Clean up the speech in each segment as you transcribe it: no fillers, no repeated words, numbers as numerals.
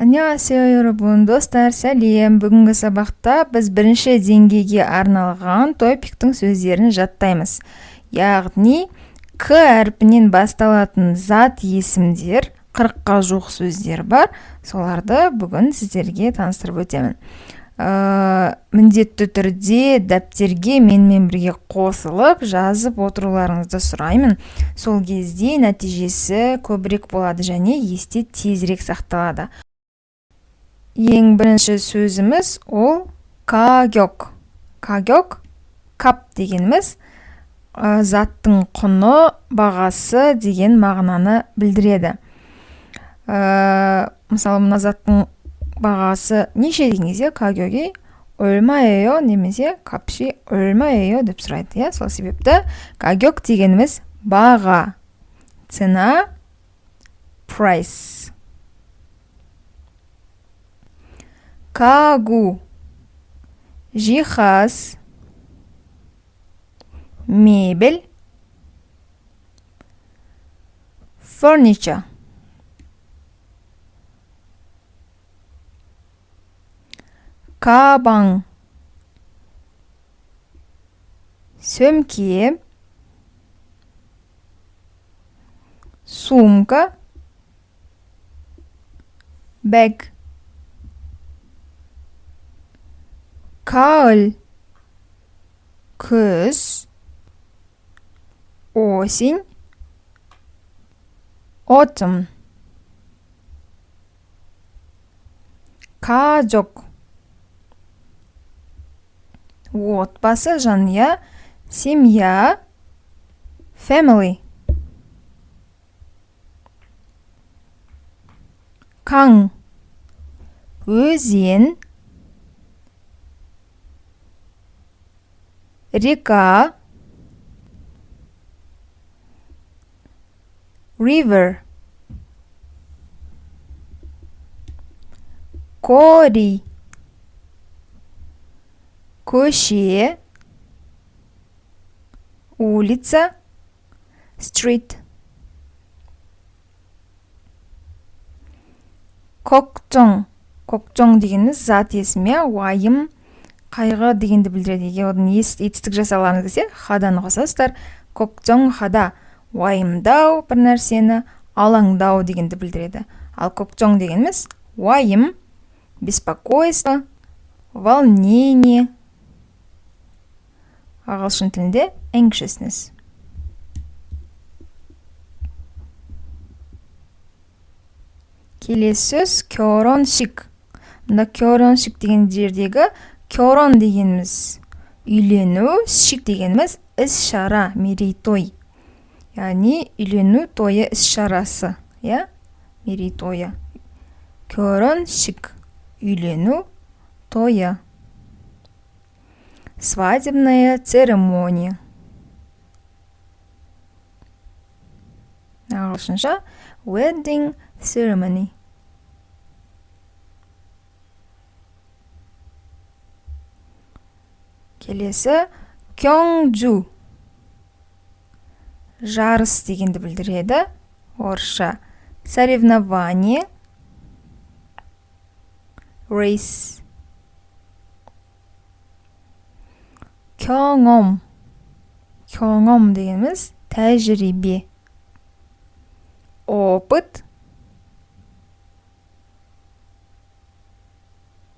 안녕하세요, 여러분. Достар, сәлем. Бүгінгі сабақта біз бірінші деңгейге арналған топиктің сөздерін жаттаймыз. Яғни, К әрпінен басталатын зат есімдер, 40-қа жуық сөздер бар. Соларды бүгін сіздерге таныстырып өтемін. Міндетті түрде дәптерге менімен бірге қосылып жазып отыруларыңызды сұраймын. Сол кезде нәтижесі көбірек болады және есте тезірек сақталады. Ең бірінші сөзіміз ол 가격. 가격, кап дегеніміз заттың құны, бағасы деген мағынаны білдіреді. Мысалы, мына заттың бағасы неше деген кезде 가격이 얼마예요 немесе 값이 얼마예요 деп сұрайды, иә? Сол себепті 가격 дегеніміз баға, цена, price. 가구, жиһаз, мебель, furniture. 가방, сөмке, сумка, bag. 가을, күз, осень, autumn. 가족, отбасы, жанұя, семья, family. 강, өзен, река, river. 거리, көше, улица, street. 걱정, 걱정 дегеніміз зат есім, иә, уайым, қайғы дегенді білдіреді. Егер одан етістік жасалғаныңыз келсе, хаданы қосасыздар. Көктің хада, уайымдау бір нәрсені, алаңдау дегенді білдіреді. Ал көктің дегеніміз уайым, беспокойство, волнение. Ағылшын тілінде anxiousness. Келесі сөз 결혼식. Мында 결혼식 деген жердегі 결혼 дегеніміз үйлену, шик дегеніміз іс-шара, мерейтой. Яғни үйлену тойы іс-шарасы, иә? Мерейтойы. 결혼식, үйлену тойы. Свадебная церемония. Ағылшынша wedding ceremony. Келесі 경주, жарыс дегенді білдіреді. Орысша соревнование, race. 경험, 경험 дегеніміз тәжірибе, опыт,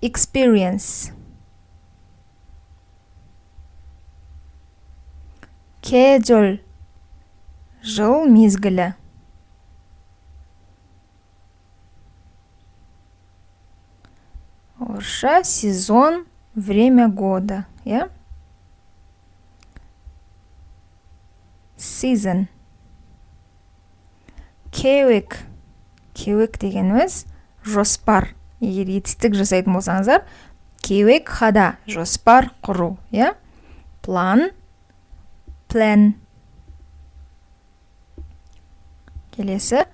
experience. 계절, жыл мезгілі. Орысша сезон, время года, иә? Season. 계획, 계획 дегеніміз жоспар. Егер етістік жасайтын болсаңыздар, 계획 хада, жоспар құру, иә? План, plan. Келесі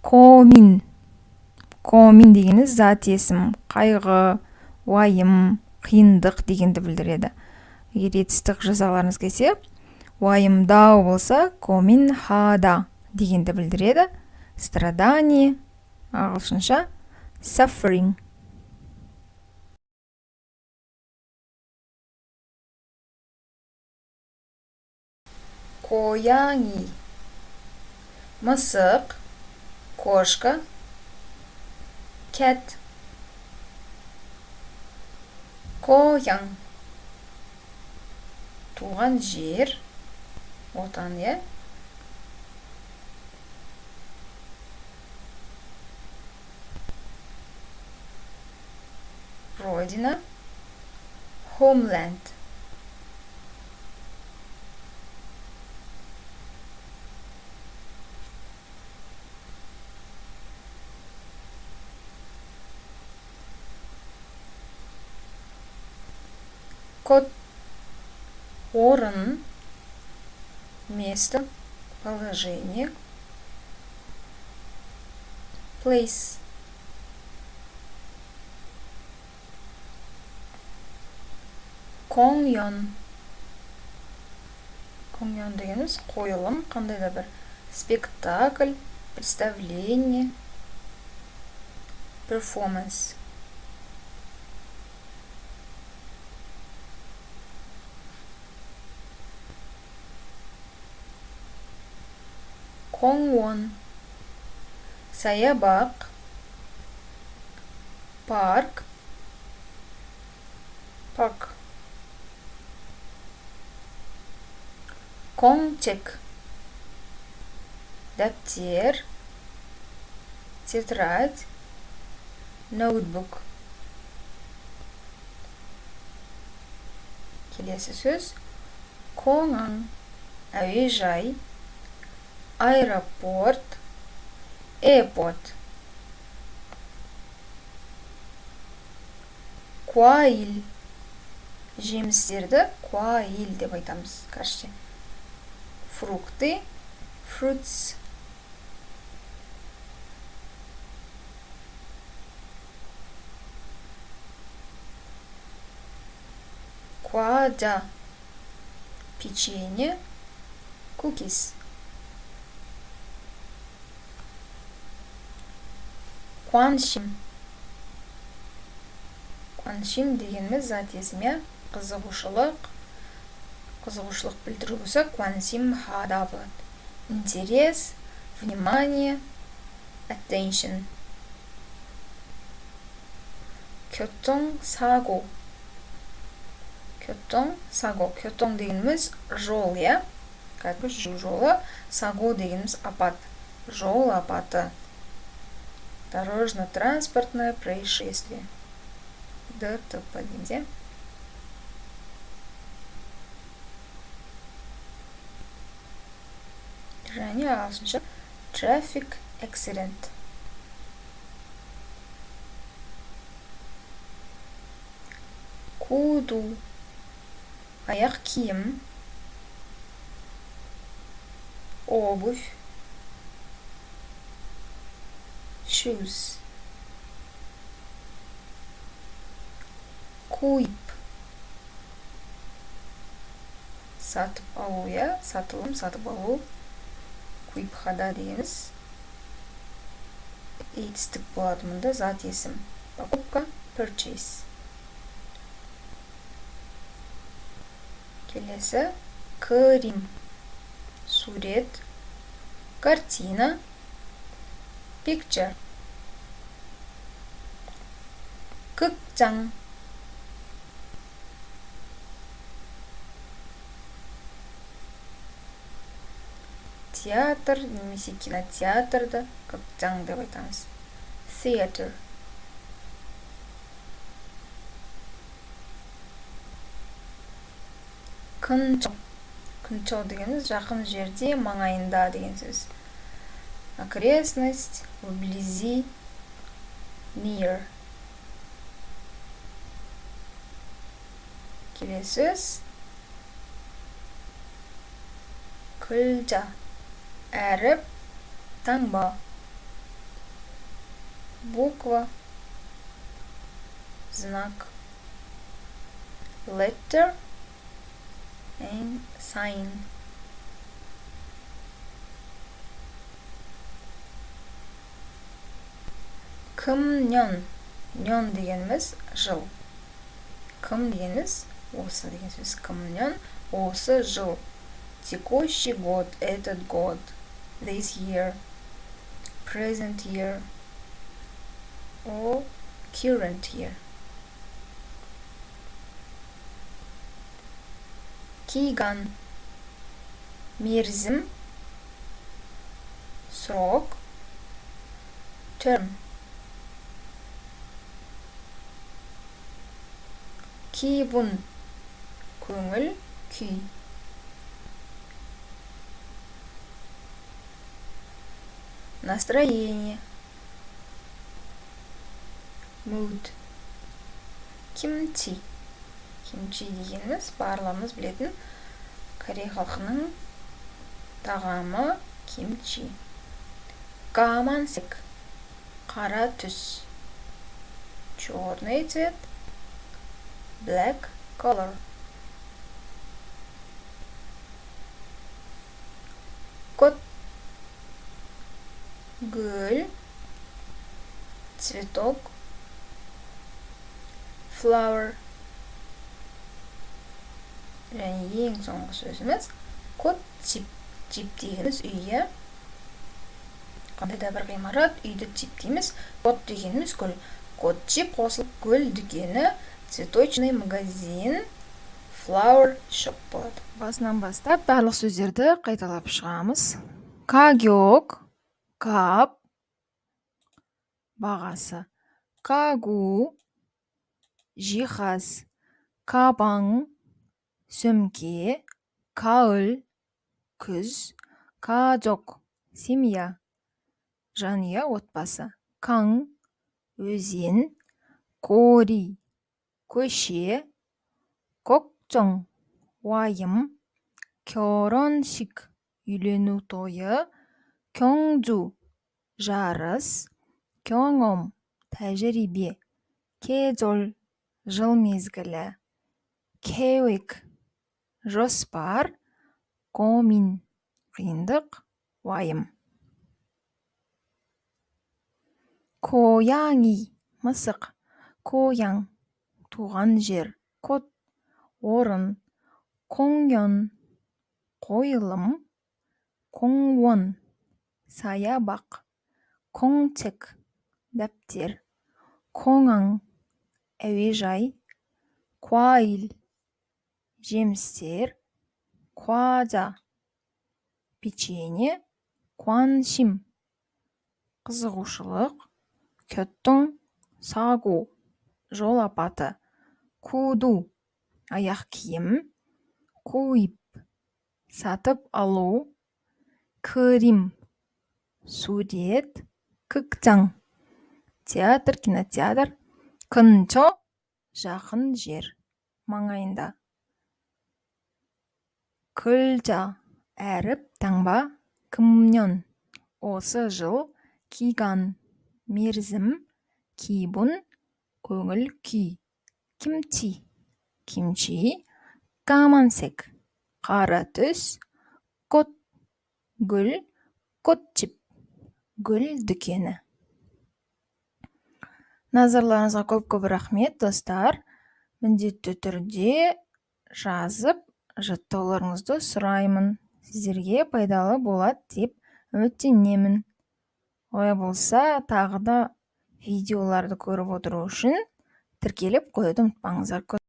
комин. Комин дегеніміз зат есім, қайғы, уайым, қиындық дегенді білдіреді. Егер етістік жасағыларыңыз келсе, уайымдау болса, комин хада дегенді білдіреді. Страдание, ағылшынша Suffering. 고양이, мысық, кошка, cat. 고향, туған жер, отан, иә? Родина, homeland. Код, орын, место, положение, place. 공연. 공연 дегеніміз қойылым, қандай да бір спектакль, представление, performance. 공원, саябақ, парк, park. 공책, дәптер, тетрадь, ноутбук. Келесі сөз 공항, әуежай, аэропорт, airport. 과일, жемістерді 과일 деп айтамыз. Короче, фрукты, fruits. 과자, печенье, cookies. 관심. 관심 дегеніміз зат есім, иә? Қызығушылық. Қызығушылық білдіру болса, 관심 하다 болады. Интерес, внимание, attention. 교통사고. 교통사고. 교통 дегеніміз жол, иә? Кәдімгі жүру жолы. 사고 дегеніміз апат. Жол апаты. Дорожно-транспортное происшествие. ДТП дейміз, иә? Және ағылшынша traffic accident. 구두, аяқ киім, обувь, shoes. 구입, сатып алу, иә? Сатылым, сатып алу. 구입하다 дегеніміз етістік болады мұнда, зат есім. Покупка, purchase. Келесі 그림, сурет, картина, picture. 극장, театр немесе кинотеатрды 극장 деп айтамыз. Theater. 근처. 근처 дегеніміз жақын жерде, маңайында деген сөз. Окрестность, вблизи, near. Келесі сөз 글자, әріп, таңба, буква, знак, letter and sign. 금년, 년 дегеніміз жыл. 금 дегеніміз осы деген сөз. 금년, осы жыл. Текущий год, этот год, this year, present year, or current year. 기간, мерзім, срок, term. 기분, көңіл күй. Настроение, mood. Кимчи. Кимчи дегеніміз барлығымыз білетін корей халқының тағамы кимчи. 까만색, қара түс. Черный цвет, black color. 꽃, гүл, цветок, flower. Және ең соңғы сөзіміз 꽃집. 집 дегеніміз үй. Қандай да бір ғимарат, үйді 집 дейміз. 꽃 дегеніміз гүл. 꽃집 қосылып гүл дүкені, цветочный магазин, flower shop болады. Басынан бастап барлық сөздерді қайталап шығамыз. 가격, 값, бағасы. 가구, жиһаз. 가방, сөмке. 가을, күз. 가족, семья, жанұя, отбасы. 강, өзен. 거리, көше. 걱정, уайым. 결혼식, үйлену тойы. 경주, жарыс. 경험, тәжірибе. 계절, жыл мезгілі. 계획, жоспар. 고민, қиындық, уайым. 고양이, мысық. 고향, туған жер. 곳, орын. 공연, қойылым. 공원, саябақ. 공책, дәптер. 공항, әуежай. 과일, жемістер. 과자, печенье. 관심, қызығушылық. 교통사고, жол апаты. 구두, аяқ киім. 구입, сатып алу. 그림, сурет. 극장, театр, кинотеатр. 근처, жақын жер, маңайында. 글자, әріп, таңба. 금년, осы жыл. 기간, мерзім. 기분, көңіл күй. кимчи, кимчи. 까만색, қара түс. 꽃, гүл. 꽃집, гүл дүкені. Назарларыңызға көп-көп рахмет, достар. Міндетті түрде жазып жаттауларыңызды сұраймын. Сіздерге пайдалы болады деп үміттенемін. Олай болса, тағы да видеоларды көріп отыру үшін тіркеліп қоюды ұмытпаңыздар.